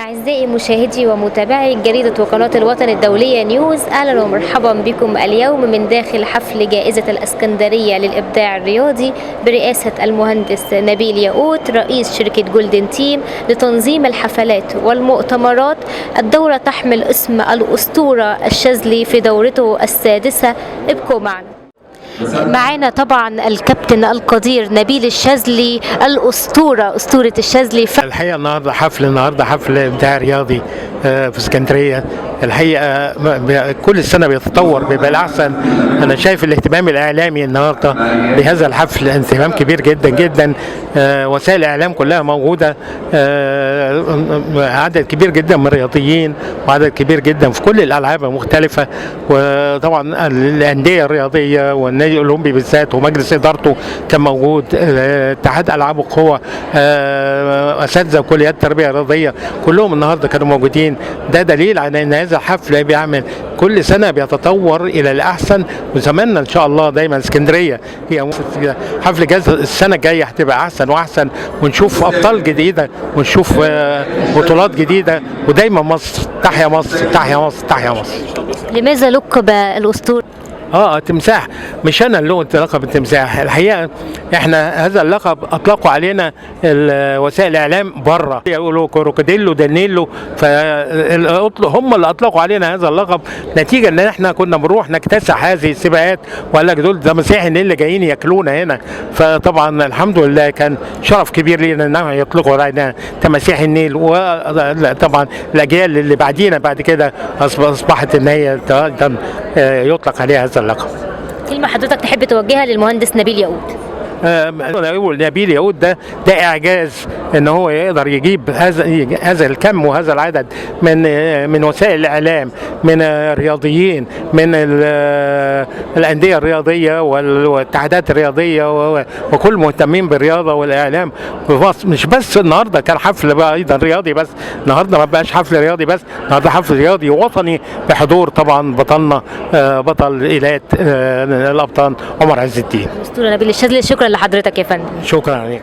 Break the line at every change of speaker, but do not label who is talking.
أعزائي مشاهدي ومتابعي جريدة وقناة الوطن الدولية نيوز، أهلا ومرحبا بكم اليوم من داخل حفل جائزة الإسكندرية للإبداع الرياضي برئاسة المهندس نبيل ياقوت رئيس شركة جولدن تيم لتنظيم الحفلات والمؤتمرات. الدورة تحمل اسم الأسطورة الشاذلي في دورته السادسة. ابقوا معنا. معانا طبعا الكابتن القدير نبيل الشاذلي، الأسطورة، أسطورة الشاذلي.
الحقيقة النهارده حفل ابداع رياضي في اسكندريه. الحقيقة كل سنة بيتطور، بيبقى الاحسن. انا شايف الاهتمام الاعلامي النهارده بهذا الحفل اهتمام كبير جدا جدا. وسائل الاعلام كلها موجوده، عدد كبير جدا من الرياضيين وعدد كبير جدا في كل الالعاب المختلفه، وطبعا الاندية الرياضية والنادي الاولمبي بالذات ومجلس ادارته كان موجود، اتحاد العاب القوى، اساتذة كليات التربية الرياضيه، كلهم النهارده كانوا موجودين. ده دليل على ان هذا الحفل بيعمل كل سنة بيتطور الى الاحسن، ونتمنى ان شاء الله دايما اسكندرية هي حفل جائزة السنة الجاية هتبقى احسن واحسن، ونشوف ابطال جديدة ونشوف بطولات جديده، ودايما مصر، تحيا مصر، تحيا مصر، تحيا مصر.
لماذا لقب الأسطورة؟
اه، تمساح. مش انا اللي قلت لقب التمساح. الحقيقة احنا هذا اللقب اطلقوا علينا وسائل الاعلام بره، يقولوا كروكوديلو دانيلو، فهم اللي اطلقوا علينا هذا اللقب نتيجة ان احنا كنا بنروح نكتسح هذه السباقات، وقال لك دول تماسيح النيل اللي جايين ياكلونا هنا. فطبعا الحمد لله كان شرف كبير لينا انهم يطلقوا علينا تماسيح النيل، وطبعا الاجيال اللي بعدينا بعد كده اصبحت ان هي ايضا يطلق عليها هذا اللقب.
كلمة حضرتك تحب توجهها للمهندس نبيل ياقوت؟
اقول نبيل ياقوت ده اعجاز ان هو يقدر يجيب هذا الكم وهذا العدد من وسائل الاعلام، من الرياضيين، من الاندية الرياضية والاتحادات الرياضية وكل مهتمين بالرياضة والاعلام في مصر. مش بس النهارده كان حفل بقى ايضا رياضي بس، النهارده ما بقاش حفل رياضي بس، النهارده حفل رياضي وطني بحضور طبعا بطلنا، بطل ايلات، الابطال عمر عز الدين.
الأسطورة نبيل الشاذلي، شكرا لحضرتك يا فندم.
شكرا عليك.